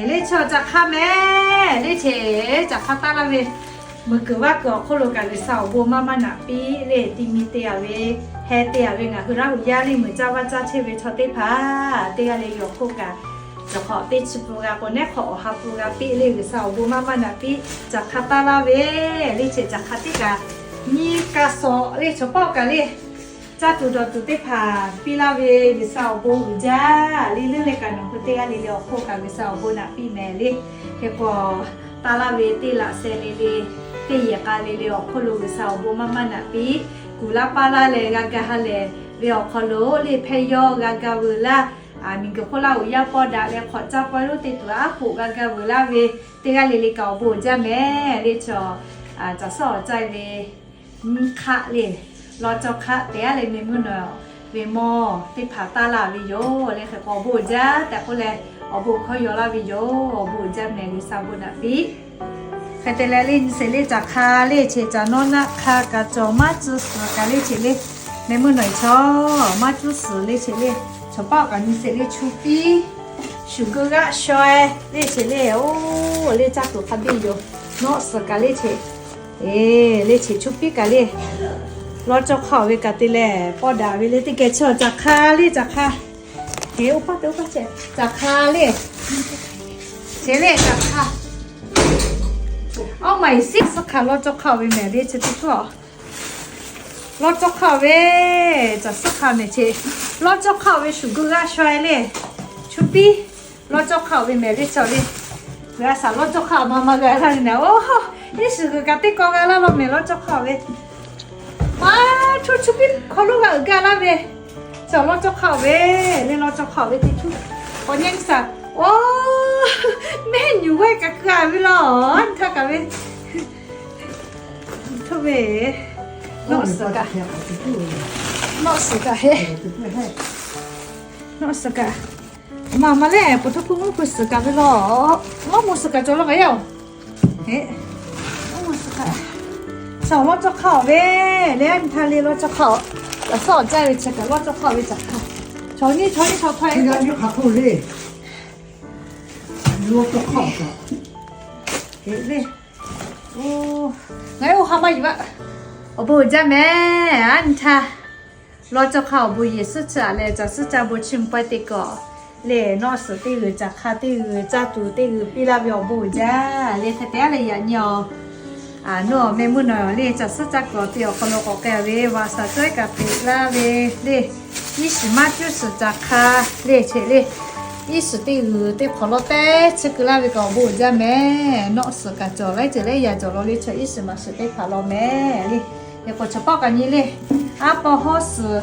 Leˇ chi caˬ hk'aˇ mehˍ, leˇ chi caˬ hk'aˇ taˇ laˇ ve, meuˬ kuiˬ vaˇ kuiˬ awˬ hk'oˆ lo kaꞈ G'uiˬsha awˬ bon maˇ maˇ naꞈ piˇ, leˇ ti mi te a ve, heh te a ve ngaˬ hui Laˇ huˍ yaˇ leˇ meuˬ caˇ vaˇ caˇ chehˇ ve chaw teˇ hpaˍ teˇ g'aˇ le le awˬ hk'oˆ kaꞈ, caˬ hk'awꞈ teˇ chi pun g'a k'o, neˉ hk'awꞈ awˬ ha pun g'a piˇ, leˇ G'uiˬsha awˬ bon maˇ maˇ naꞈ piˇ, caˬ hk'aˇ taˇ laˇ ve, leˇ chi caˬ hk'aˇ teˇ kaꞈ nyi ka sawꞈ leˇ chaw pawˆ kaꞈ leˇ caˇ tuˬ dawˬ tuˬ teˇ hpaˍ piˇ laˇ ve, G'uiˬsha awˬ bon uiˍ jaˇ. Leˇ leuˉ leh kaꞈ nawˬ hui teˇ g'aˇ le le awˬ hk'oˆ kaꞈ G'uiˬsha awˬ bon naꞈ piˇ mehˍ leˇ. Hk'e k'o, taˇ laˇ ve teˇ laꞈ sheh le le, teˇ yehˬ k'a le le awˬ hk'oˆ lo G'uiˬsha awˬ bon maˇ maˇ naꞈ piˇ, kuˬ laˇ paˇ laˇ leh g'a ga ha lehˬ ve awˬ hk'aw lo leˇ hpehˇ yawˇ g'a ga veuˬ laˇ, miˬguiˬ hk'oˆ Laˇ huˍ yaˇ pawˇ daꞈ leh hk'awꞈ caˇ pawehˇ lonˉ teˇ tuˬ aˉ poꞈ g'a ga veuˬ laˇ ve, teˇ g'aˇ le le kaꞈ awˬ bon uiˍ jaˇ mehˍ leˇ chi, caˬ suhˉ awˬ caˇ ve nyiˇ hk'aˆ le, lawˇ cawˇ hk'aˆ te aˉ leh meh meuˇ nawˬ ve mawˇ teˇ hpaˍ taˇ laˇ ve yoˬ. Leh hk'e k'o awˬ bon uiˍ jaˇ tehꞈ k'oˆ leh, awˬ bon hkawˇ yaw laˇ ve yoˬ. Awˬ bon uiˍ jaˇ mehˍ, G'uiˬsha bon naꞈ piˇ. Hk'e te leh leˇ nyi sheˍ leˇ caˬ hk'aˇ leˇ chi caˬ nawˉ naˆ hk'a kaꞈ cawˬ maˇ cuˇ suhˍ kaꞈ leˇ chi leˇ, meh meuˇ nawˬ chaw maˇ cuˇ suhˍ leˇ chi leˇ, chaw pawˆ kaꞈ nyi sheˍ leˇ chu piˇ, shuˍ geu g'aˆ shaw-e leˇ chi leˇ, oˇ leˇ caˇ tuˬ hk'a biˇ yoˬ. Nawˆ suhˍ kaꞈ leˇ chi, eˬ leˇ chi chu piˇ kaꞈ leˇ, lawˇ cawˇ hk'aˇ ve kaꞈ te leh pawˇ daꞈ ve le teˇ geh chi caˬ hk'aˇ leˇ caˬ hk'aˇ, eˬ oˇ paˇ te oˇ paˇ chehˇ caˬ hk'aˇ leˇ, chi leˇ caˬ hk'aˇ, aˉ maˬ iˍ siˉ suhˆ hk'aˇ lawˇ cawˇ hk'aˇ ve mehˍ leˇ chi teˇ hkawˇ. Lawˇ cawˇ hk'aˇ ve, caˬ suhˉ hk'aˇ mehˍ chi, lawˇ cawˇ hk'aˇ ve shuˍ geu g'aˆ shaw-e leˇ, chu piˇ, lawˇ cawˇ hk'aˇ ve mehˍ leˇ chi leˇ, g'a shaˍ lawˇ cawˇ hk'aˇ ma ma g'a laˇ ve naˍ oˬ, iˉ shiˍ g'uiˬ kaꞈ teˇ kaw g'a laˇ law mehˍ lawˇ cawˇ hk'aˇ ve, maˇ chu chu piˇ hk'aw lo g'a uiˍ gaˇ laˇ ve, chi lawˇ cawˇ hk'aˇ ve, leˇ lawˇ cawˇ hk'aˇ ve teˇ chu, k'awꞈ nyi saˍ, oˇ, mehˆ nyuˬ g'awˇ kaꞈ keu-a ve laˇ, aˉ nyi htaˇ kaꞈ ve Htawˇ ve, nawˆ suhˍ kaꞈ, nawˆ suhˍ kaꞈ heˆ, nawˆ suhˍ kaꞈ, maˬ maˬ lehˬ, pfuhˍ htaˇ hpu mvuhˇ hpu suhˍ kaꞈ ve law, nawˉ mvuhˇ suhˍ kaꞈ cawˬ law k'ai yaˇ-oˬ. Heˆ, nawˉ mvuhˇ suhˍ kaꞈ, shaˍ lawˇ cawˇ hk'aˇ-oˬ ve, leh aˉ nyi htaˇ le lawˇ cawˇ hk'aˇ-oˬ, caˬ suhˉ awˬ caˇ ve chi kaꞈ lawˇ cawˇ hk'aˇ ve caˬ hk'aˇ, chaw nyiˇ chaw nyiˇ chaw hk'aˇ ve, lawˇ cawˇ hk'aˇ-oˬ kaꞈ, heˆ le. Oˇ, ngaˬ hui oˇ ha maˇ yuˬ-a. Awˬ bon uiˍ jaˇ mehˍ. Aˉ nyi htaˇ, lawˇ cawˇ hk'aˇ awˬ bon Yeˍsuˆ chi-a leh caˬ suhˉ caˇ bon chiˇ mvuh pawehˇ teˇ kaw, lehˬ nawˆ suhˍ teˇ g'uiˬ, caˬ hk'aˇ teˇ g'uiˬ, caˇ tuˬ teˇ g'uiˬ piˇ laˇ ve awˬ bon uiˍ jaˇ. Lehˬ hk'e te aˉ leh yaꞈ nyi-aˬ, nawˬ meh meuˇ nawˬ lehˬ caˬ suhˉ caˇ kuiˬ awˬ te awˬ hk'aw lo k'awꞈ k'ai-a ve, vaꞈ shaˍ cawehˉ kaꞈ peꞈ laˇ ve lehˬ, iˉ shiˍ maˇ cuˇ suhˍ caˬ hk'aˇ lehˬ, cheꞈ lehˬ, iˉ shiˍ teˇ g'uiˬ teˇ hk'awꞈ lawˇ tehˉ chi keu laˇ ve kaꞈ awˬ bon uiˍ jaˇ mehˍ. Nawˆ suhˍ kaꞈ cawˬ laiˉ ceuˬ lehˉ yaꞈ cawˬ law lehˬ, chaw iˉ shiˍ maˬ shiˍ teˇ hpaˍ law mehˍ lehˬ. Yaꞈ k'o chaw pawˆ kaꞈ nyi lehˬ, aˉ paw hawˉ suhˍ